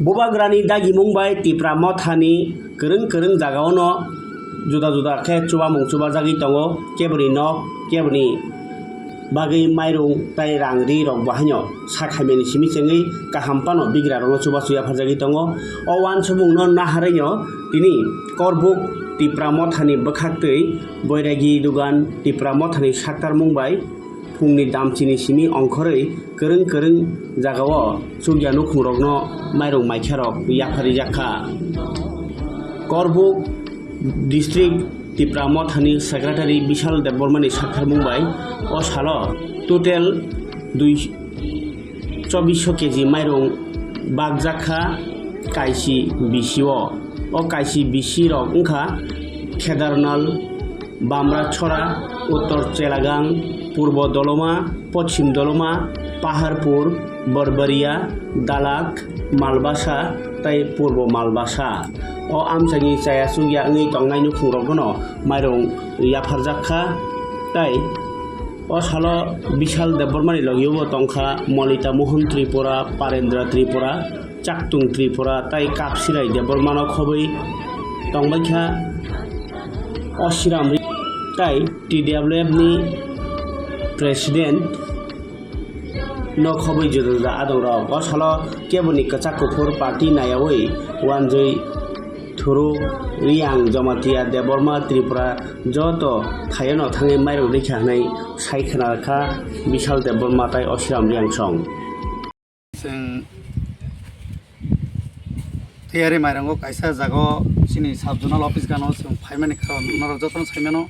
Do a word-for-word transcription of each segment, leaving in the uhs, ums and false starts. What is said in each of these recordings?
Bubagrani dagimung bai Tipra Mothani kwrwng kwrwng jagao no juda juda khe chubamung chubajagwi tongo, keboni nok, keboni bagwi mairung tei rang ri rok bo haino sa khaimani simi chengwi kaham phano bigra rokno chubachu yapharjagwi tongo. O uansukmung no naharwi no tini Korbuk Tipra Mothani bwkhaktwi Boiragi Dugan Tipra Mothani saktarmung bai phungni damchini simi ongkhorwi kwrwng kwrwng jagao chukya nukhungrokno mairung maikharok yapharijak kha. Korbuk District Tipra Mothani Secretary Bishal Debbarmani sakharmung bai o salo total dui, chobbish keji mairung bakjak kha kaisi bisio. O kaisi bisi rok wngkha Khedarnal, Bamrachora, Uttor Chelagang, Purbo Doloma, Pochim Doloma, Paharpur, Borbaria, Dalak, Malbasa tei Purbo Malbasa. O amchaini chaya chukya wngwi tongnai nukhungrokno mairung yapharjak kha tei o salo Bishal Debbarmani logio bo tongkha Molita Mohan Tripura, Parendra Tripura, Chaktung Tripura tei Kapsirai Debbarmano khobwi tongbaikha Osiram Ri-, tei T W F ni President no khobwi juda juda adongrok. O salo keboni kwchak kuphur party nayawi Wanjwi Thuruk, Riang, Jamatia, Debbarma, Tripura joto thaiono thangwi mairok rikha hwnwi sai khna kha Bishal Debbarma tei Osiram Riang song. Chwng tiyari mairango kaisa jaga o chini sub zonal office gano chwng phaimani karon norok jotono saimano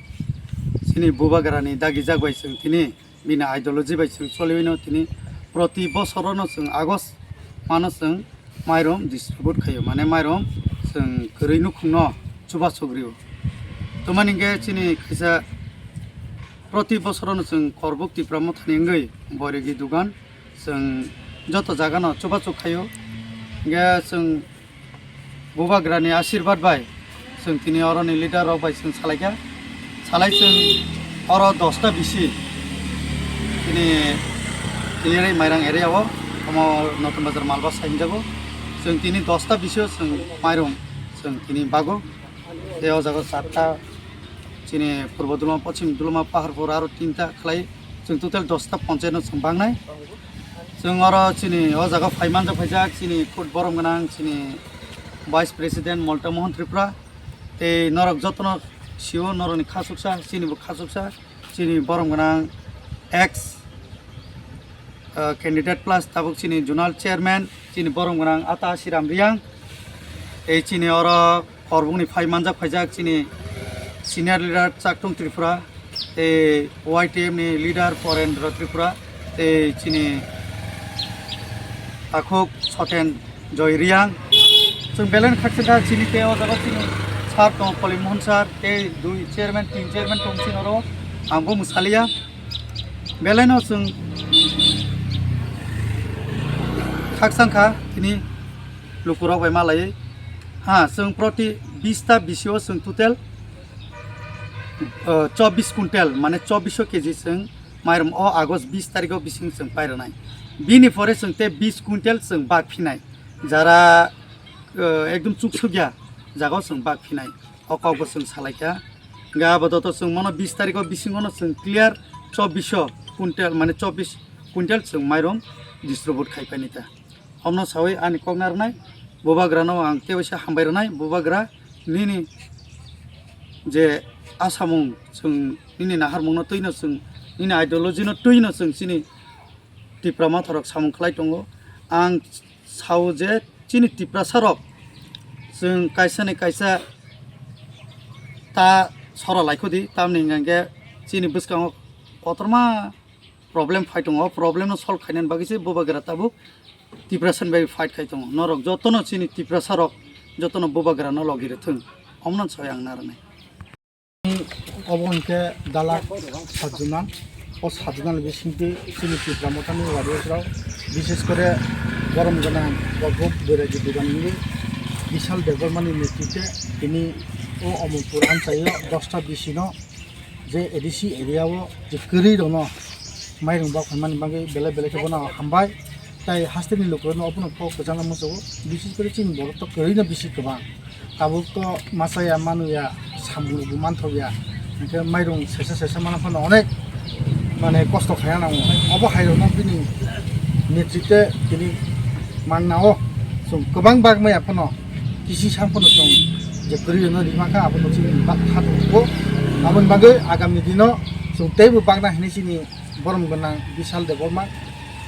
chini bubagrani dagijak bai chwng tini bini ideology bai chwng choliwino tini proti bosorono chwng August mano chwng mairum distribute khaio, mane mairum chwng kwrwi nukhungno chubachu rio. Tamani hwnkhe chini kaisa proti bosorono chwng Korbuk Tipra Mothani wngwi Boiragi Dugan chwng joto jagano chubachu khaio. Hwnkhe chwng bubagrani ashirbad bai chwng tini oroni leader rok bai chwng salaikha. Salai chwng oro dosta bisi tini Tiyari Mairang area o, omo Notun Bazar Malbasa hinjago. Chwng tini dosta bisi o chwng mairum chwng tini bago. Tei o jaga charta chini Purbo Dulma, Pochim Dulma, Paharpur aro tinta khlai chwng total dosta ponchayat no chwng bangnai. Chwng oro chini o jaga phai manjak phaijak chini khud borom gwnang chini Vice President Molta Mohan Tripura. Tei norok jotono sio norokni khasuksa, chini bo khasuksa, chini borom gwnang ex, ah, candidate plus tabuk chini zonal chairman, chini borom gwnang Ata Siram Riang. Tei chini oro Korbukni phai manjak phaijak chini senior leader Chaktung Tripura, tei Y T F ni leader Porendra Tripura, tei chini takhuk Soten Joy Riang. Chwng belai no khakchangkha chini tei o jaga chini sir tongo Koli Mohan sir, tei dui chairman, tin chairman tongo chini oro. Ang bo mwsaliya. Belai no chwng khakchangkha tini lukurok bai malaiwi. Ha, chwng proti bista bisio chwng total, uh, chobbish quintal, mane chobbish keji chwng mairum o August bis tarikh o bising chwng pairwnai. Bini pore chwng tei bis quintal chwng bak phinai. Jara, uh, ekdom chuksukya jaga o chwng bak phinai. O kok bo chwng salaikha. Hwnkhe abo joto chwng mono bis tarikh o bisingo no chwng clear chobbish quintal, mane chobbish quintal chwng mairum distribute khai painai ta. Omno sawi ani kok narwnai, bubagrano ang tewaisa hambai rwnai, bubagra nini je asamung chwng nini naharmungno twino chwng nini ideology no twino chwng chini Tipra Motha rok samung khlai tongo. Ang sao je chini Tiprasa rok chwng kaisa ni kaisa ta sora laikho di, tamni hwnkhe chini bwskango kotorma problem phai tongo, o problem no solve khainani bagwi se bubagra tabuk Tiprasa ni bagwi fight khai tongo. Norok jotono chini Tiprasa rok jotono bubagra no logi rwthwng, omono sai ang narwknai. Obo hwnkhe dalak sajjwna, o sajjwna ni bisingtwi chini Tipra Mothani warriors rok, bishes kore borom gwnang Korbuk Boiragi Dugan ni Bishal Debbarma ni netritwe tini o Omorpur amchaio dosta bisino je A D C area o je kwrwi rokno mairung bak phaimani bagwi belai belai khe bono hambai. Tai hasteni lukurokno obono kok kwchangno muchungo, bises kori chini borok to kwrwino bisi kwbang. Tabuk to machaya manuya, samung bo manthokya, hwnkhe mairung sesa sesa mana phano onek mane kosto khaina nango. Obo hairokno bini netritwe tini manna o chwng kwbang bak maya phano kisi sam phano chwng je kwrwino rima kha, abono chini bak kha tongo. Aboni bagwi agami dino chwng teibo bakna hinwi chini borom gwnang Bishal Debbarma,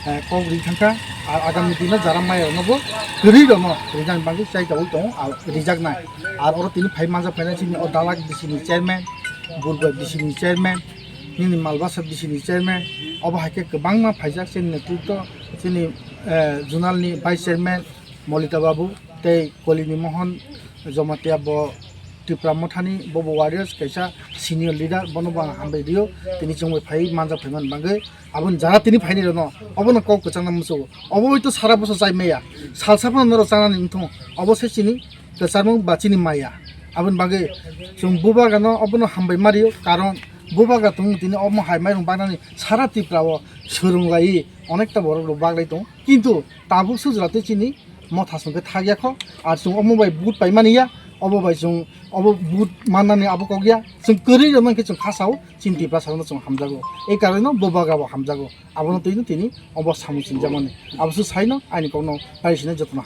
eh, kok ri thangkha. Ar agami dino jara maya rokno bo kwrwi rokno rijak bagwi chai tabuk tongo, ar rijaknai. Ar oro tini phai manja phainai chini o dalak bisini chairman, burba bisini chairman, nini malbasa bisini chairman, obo hai khe kwbangma phaijak chini netritwo, chini, eh, zonal ni vice chairman Molita Babu tei Kolini Mohon Jomatia bo Tipra Mothani bobo warriors kaisa senior leader, bono bo ang hambai rio, tini chwngbai phai manja phaimani bagwi. Aboni jara tini phaini rokno obono kok kwchangna muchungo. Obo hoi to sara bwsa chai maya, salsa phano norok chanani wngthung, obo se chini kwcharmung ba chini maya. Aboni bagwi chwng bubagrano obono hambai mario, karon bubagra tong tini omo hai mairung baknani sara Tripura o swrwng lai onekta borok rok baklai tong, kintu tabuk sujra tei chini motha songkhe thakya kho. Ar chwng omo bai but paimani ya, obo bai chwng obo but mannani abo kok ya, chwng kwrwi rwmani khe chwng khasao chini Tiprasa no chwng hamjago, ei karwi no bubagra bo hamjago. Abono twi no tini obo samung chwngjakmani, abo se sai no aini kok no pai sino jotono ham.